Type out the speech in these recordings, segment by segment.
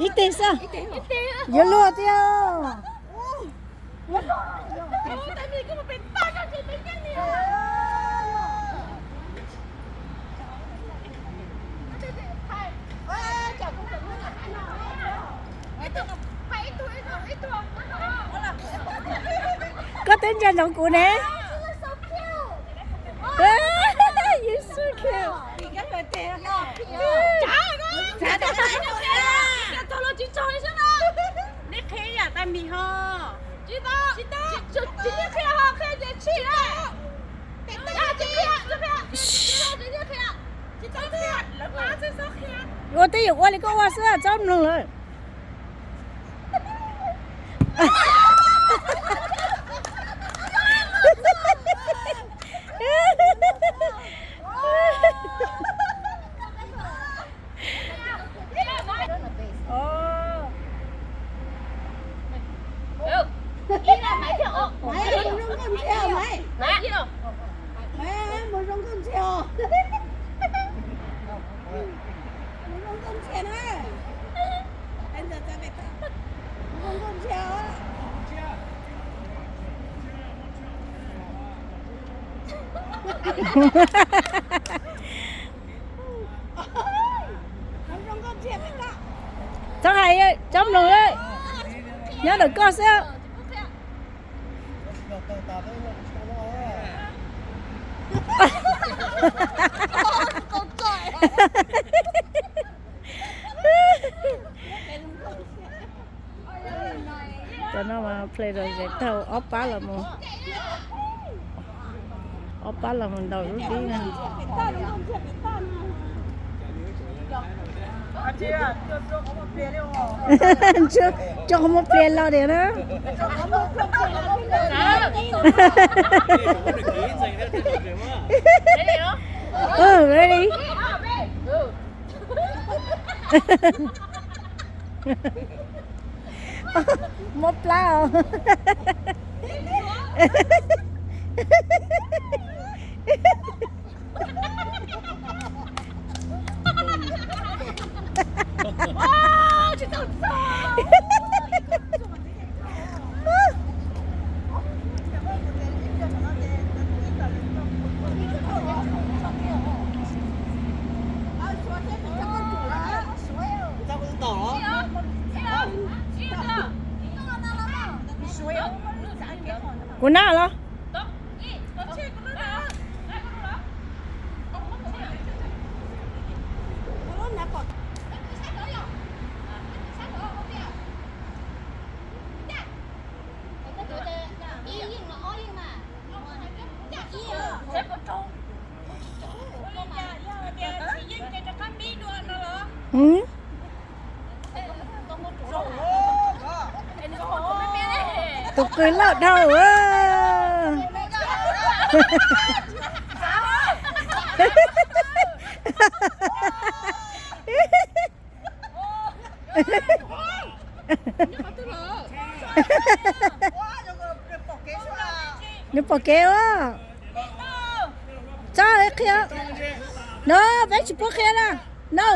Ib teg xwb, yuav luag tiag. Koj twb ntsia ntsoov kuv ne. You so cute. Ua twb yeej ua li koj ua xwb, txhob mloog lawm. Txhob hais, txhob mloog, nyob ntawm koj xwb. Cov no mas play los zes tau ob pab los mus, ob pab los mus ntaus lub dib no. Coj qhov muag plias los tiag na. Ready? Mob plab os. Kuv na los. Tus qws loj dhau. Nws pom kev ua. Txhob qhia. No, peb tsis pub qhia na. No.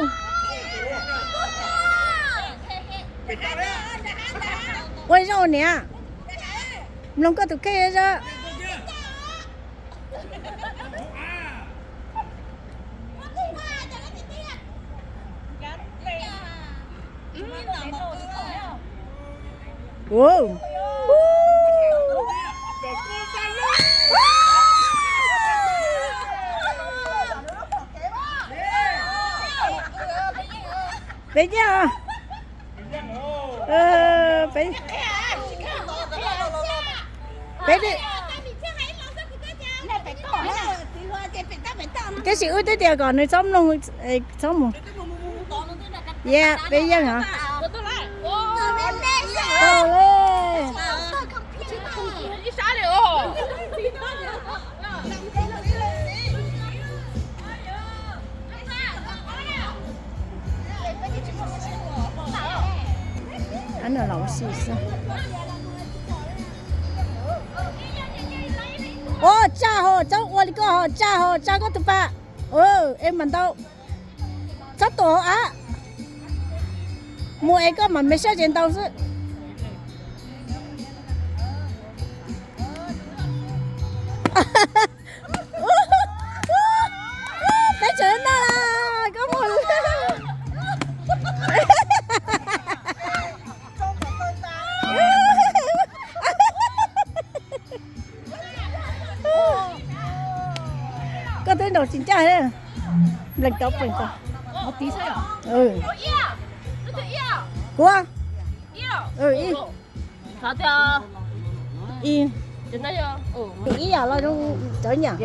Ua zoo niam. Mloog koj tus kheej zog. Peb nyiam. Peb, tab sis wb twb tias kom nws txhob mloog, txhob mus. Yeah, peb yeej os. Ab, no los ua si xwb. Ua tsaj ho, txhob ua li koj ho, tsaj ho, tsaj koj tus pas. Es mam ntau. Txhob tuam hauv av. Mus es koj mam me sab tsev ntau xwb. Peb tsev no koj mus. Koj twb nraus tsis ncaj, nplees tau plees tau. Kuv ib yam los zoo cov nyam.